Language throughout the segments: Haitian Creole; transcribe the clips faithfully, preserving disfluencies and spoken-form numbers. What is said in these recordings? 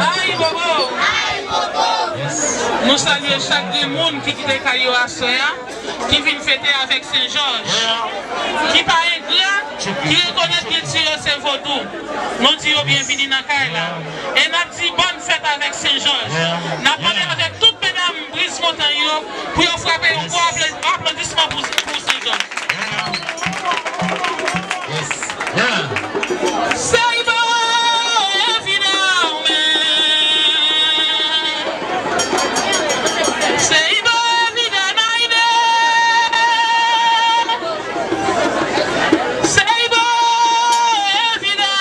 Ayibobo! Nou salye chak grenn moun ki kite kay yo aswè a, ki vin fete avèk Sen Jòj, ki pa engra, ki rekonèt kilti yo se vodou. Nou di yo byenvini nan kay la. E n ap di bòn fèt avèk Sen Jòj. N ap mande avèk tout medam Briz Montany yo pou yo frape yon gwo aplodisman pou, pou Sen Jòj. Yes. Yeah. Seibo evida men. Seibo evida naide. Seibo evida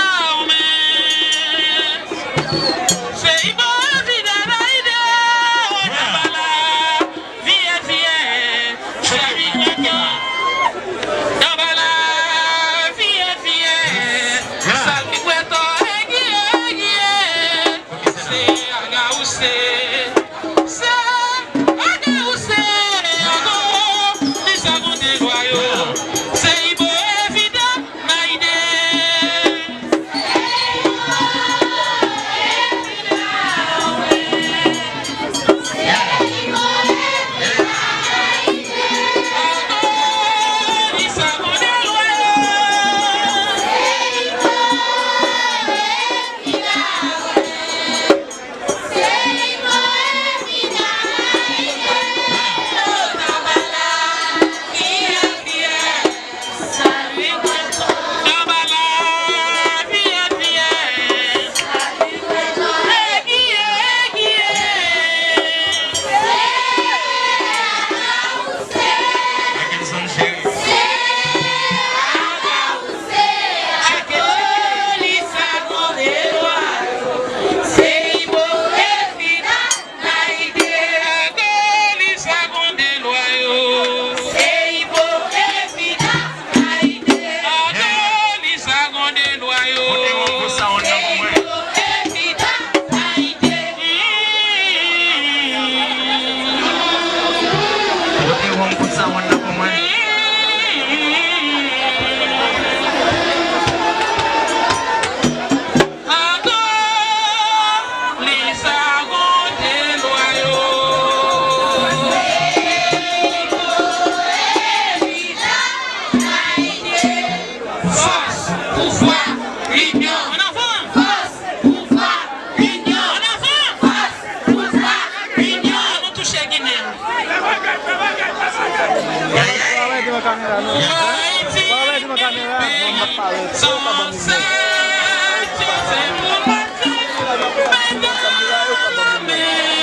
men. Seibo evida naide. Odabala. Viye, viye, sèvi kweto. Dabala, viye, viye, sèvi kweto. Egiye, egiye, se aga ou se. Se aga ou se. Ago, li sa konte lwa yo. Seibo evida naide. Seibo evida naide. Ago li sa konte lwa yo. Seibo evida naide. Ago li sa konte lwa yo. Pote yon kout sawonn nan pou mwen. Seibo evida naide. Pote yon kout sawonn nan pou mwen. Ago li sa konte lwa yo. Fòs, pouvwa, linyon. Ann avan. Fòs, pouvwa, linyon. Ann avan. Fòs, pouvwa, linyon. An nou touche Ginen. Travay devan kamera, non. Travay devan kamera, non, m ap pale. Sa w ka ban m li.